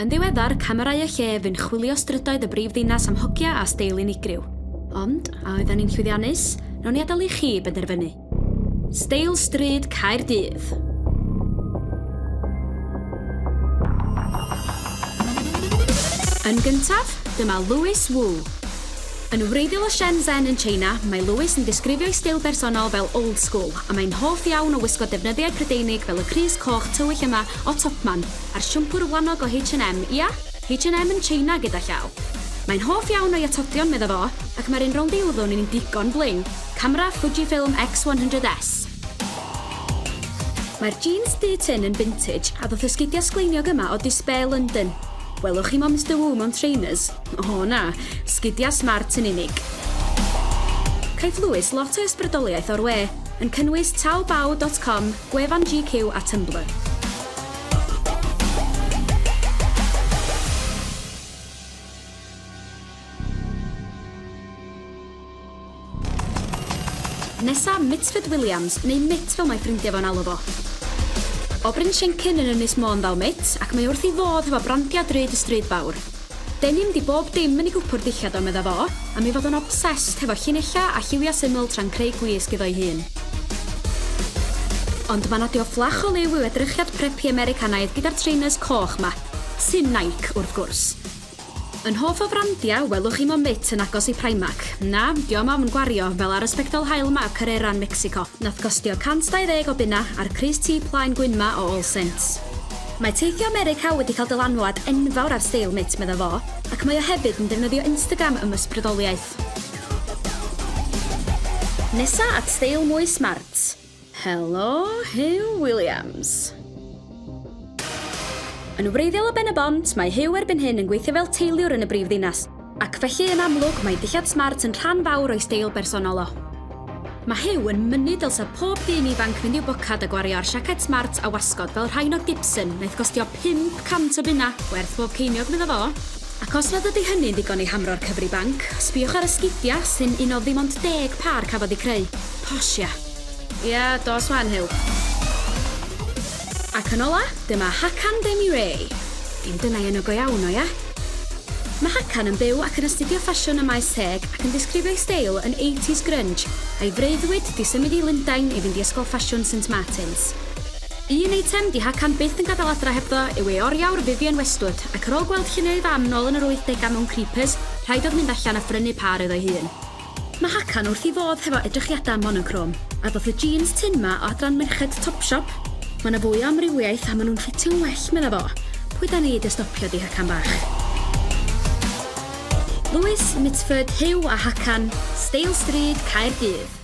Yn ddiweddar, camerâu y lle fu'n chwilio strydoedd y brif ddinas am hogia a steil unigryw. Ond, a oedden ni'n llwyddiannus? Nawn ni adael i chi benderfynu. Steil Stryd Caerdydd. Yn gyntaf, dyma Louis Wu. Yn wreiddiol o Shenzhen yn Tsieina, mae Louis yn disgrifio'i steil bersonol fel old school, a mae'n hoff iawn o wisgo defnyddiau Prydeinig fel y crys coch tywyll yma o Topman, a'r siwmpwr wlanog o H&M, ia, H&M yn Tsieina gyda llaw. Mae'n hoff iawn o'i atodion, medda fo, ac mae'r un rownd ei wddw yn un digon bling, camera Fujifilm X100S. Mae'r jîns du tynn yn vintage, a ddoth y sgidiau sgleiniog yma o Despair London. Welwch chi mo Mister Wu mewn trainers? O na, sgidiau smart yn unig. Caiff Lewis lot o ysbrydoliaeth o'r we, yn cynnwys Taobao dot com, gwefan GQ a Tumblr. Nesa, Mitford Williams, neu Mitt fel mae ffrindiau fo'n alw fo. O Bryn Siencyn yn Ynys Môn ddaw Mitt, ac mae wrth ei fodd hefo brandiau drud y stryd fawr. Denim 'di bob dim yn ei gwpwrdd dillad o, medda fo, am ei fod o'n obsessed hefo llinellau a lliwiau syml tra'n creu gwisg iddo'i hun. Ond mae'n adio fflach o liw i'w edrychiad preppy Americanaidd gyda'r trainers coch 'ma. Sy'n Nike, wrth gwrs. Yn hoff o frandiau, welwch chi mo Mitt yn agos i Primark. Na, dio'm ofn gwario, fel ar y sbectol haul 'ma o Carrera yn Mexico, nath gostio 120 o bunna, a'r crys T plaen gwyn 'ma o All Saints. Mae teithio America wedi cael dylanwad enfawr ar steil Mitt, medda fo, ac mae o hefyd yn defnyddio Instagram am ysbrydoliaeth. Nesa at steil mwy smart. Helo, Huw Williams. Yn wreiddiol o Ben-y-bont, mae Huw erbyn hyn yn gweithio fel teiliwr yn y brif ddinas, ac felly yn amlwg mae dillad smart yn rhan fawr o'i steil bersonol o. Mae Huw yn mynnu dylsa pob dyn ifanc fynd i'w bocad a gwario ar siaced smart a wasgod fel rhain o Gibson wnaeth gostio 500 o bunna, werth bob ceiniog medda fo. Ac os nad ydy hynny'n ddigon i hamro'r cyfri banc, sbïwch ar y sgidia sy'n un o ddim ond deg pâr cafodd eu creu. Posh ia. Ia, dos wan, Huw. Ac yn ola, dyma Hakan Demirey. Dim dyna'i enw go iawn o, ia? Mae Hakan yn byw ac yn astudio ffasiwn ym Maes Teg ac yn disgrifio'i steil yn eighties grunge, a'i freuddwyd 'di symud i Lundain i fynd i Ysgol Ffasiwn St Martins. Un eitem 'di Hakan byth yn gadael adra hebddo yw ei oriawr Vivienne Westwood, ac ar ôl gweld lluniau ei fam nôl yn yr wythdegau mewn creepers, rhaid oedd mynd allan a phrynu pâr iddo'i hun. Mae Hakan wrth ei fodd hefo edrychiadau monochrome, a ddoth y jeans tynn 'ma o adran merched Topshop. Mae 'na fwy o amrywiaeth a ma' nhw'n ffitio'n well, medda fo. Pwy 'da ni 'di stopio di Hakan bach? Lewis, Mitford, Huw a Hakan, Steil Stryd, Caerdydd.